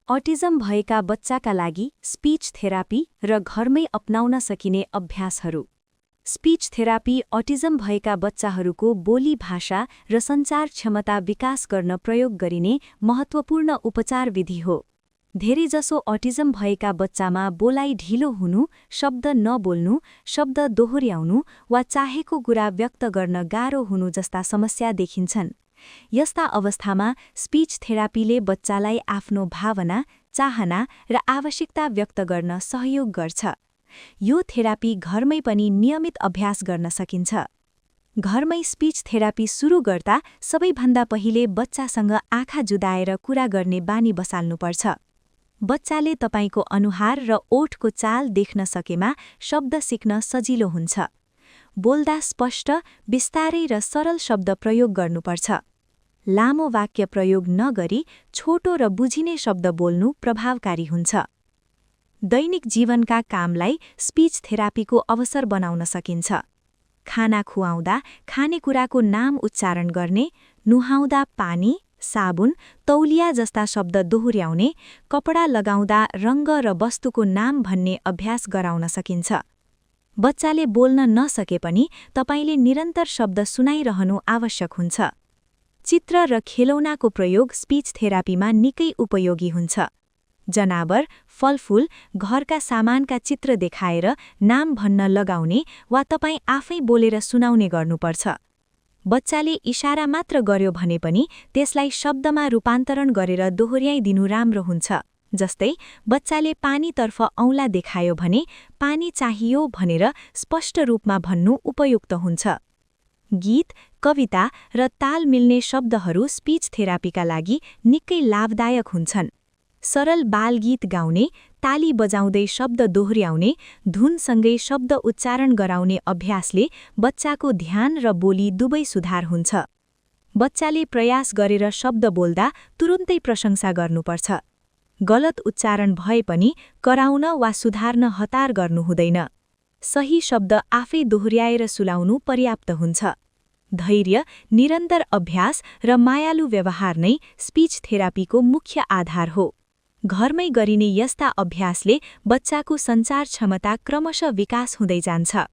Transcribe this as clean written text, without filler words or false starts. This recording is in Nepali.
अटिजम भएका बच्चाका लागि स्पीच थेरापी र घरमै अपनाउन सकिने अभ्यासहरू। स्पीच थेरापी अटिजम भएका बच्चाहरूको बोली भाषा र सञ्चार क्षमता विकास गर्न प्रयोग गरिने महत्त्वपूर्ण उपचार विधि हो। धेरैजसो अटिजम भएका बच्चामा बोलाइ ढिलो हुनु, शब्द नबोल्नु, शब्द दोहोर्याउनु वा चाहेको कुरा व्यक्त गर्न गाह्रो हुनु जस्ता समस्या देखिन्छन्। यस्ता अवस्थामा स्पीच थेरापीले बच्चालाई आफ्नो भावना, चाहना र आवश्यकता व्यक्त गर्न सहयोग गर्छ। यो थेरापी घरमै पनि नियमित अभ्यास गर्न सकिन्छ। घरमै स्पीच थेरापी सुरु गर्दा सबैभन्दा पहिले बच्चासँग आँखा जुदाएर कुरा गर्ने बानी बसाल्नुपर्छ। बच्चाले तपाईको अनुहार र ओठको चाल देख्न सकेमा शब्द सिक्न सजिलो हुन्छ। बोल्दा स्पष्ट, बिस्तारै र सरल शब्द प्रयोग गर्नुपर्छ। लामो वाक्य प्रयोग नगरी छोटो र बुझिने शब्द बोल्नु प्रभावकारी हुन्छ। दैनिक जीवनका कामलाई स्पीच थेरापीको अवसर बनाउन सकिन्छ। खाना खुवाउँदा खानेकुराको नाम उच्चारण गर्ने, नुहाउँदा पानी, साबुन, तौलिया जस्ता शब्द दोहोर्याउने, कपडा लगाउँदा रङ्ग र वस्तुको नाम भन्ने अभ्यास गराउन सकिन्छ। बच्चाले बोल्न नसके पनि तपाईले निरन्तर शब्द सुनाइरहनु आवश्यक हुन्छ। चित्र र खेलौनाको प्रयोग स्पीच थेरापीमा निकै उपयोगी हुन्छ। जनावर, फलफूल, घरका सामानका चित्र देखाएर नाम भन्न लगाउने वा तपाई आफै बोलेर सुनाउने गर्नुपर्छ। बच्चाले इशारा मात्र गर्यो भने पनि त्यसलाई शब्दमा रूपान्तरण गरेर दोहोर्याइदिनु राम्रो हुन्छ। जस्तै बच्चाले पानीतर्फ औँला देखायो भने पानी चाहियो भनेर स्पष्ट रूपमा भन्नु उपयुक्त हुन्छ। गीत, कविता र ताल मिल्ने शब्दहरू स्पीच थेरापीका लागि निकै लाभदायक हुन्छन्। सरल बालगीत गाउने, ताली बजाउँदै शब्द दोहोर्याउने, धुनसँगै शब्द उच्चारण गराउने अभ्यासले बच्चाको ध्यान र बोली दुवै सुधार हुन्छ। बच्चाले प्रयास गरेर शब्द बोल्दा तुरुन्तै प्रशंसा गर्नुपर्छ। गलत उच्चारण भए पनि कराउन वा सुधार्न हतार गर्नु हुँदैन। सही शब्द आफै दोहोर्याएर सुलाउनु पर्याप्त हुन्छ। धैर्य, निरन्तर अभ्यास र मायालु व्यवहार नै स्पीच थेरापीको मुख्य आधार हो। घरमै गरिने यस्ता अभ्यासले बच्चाको सञ्चार क्षमता क्रमशः विकास हुँदै जान्छ।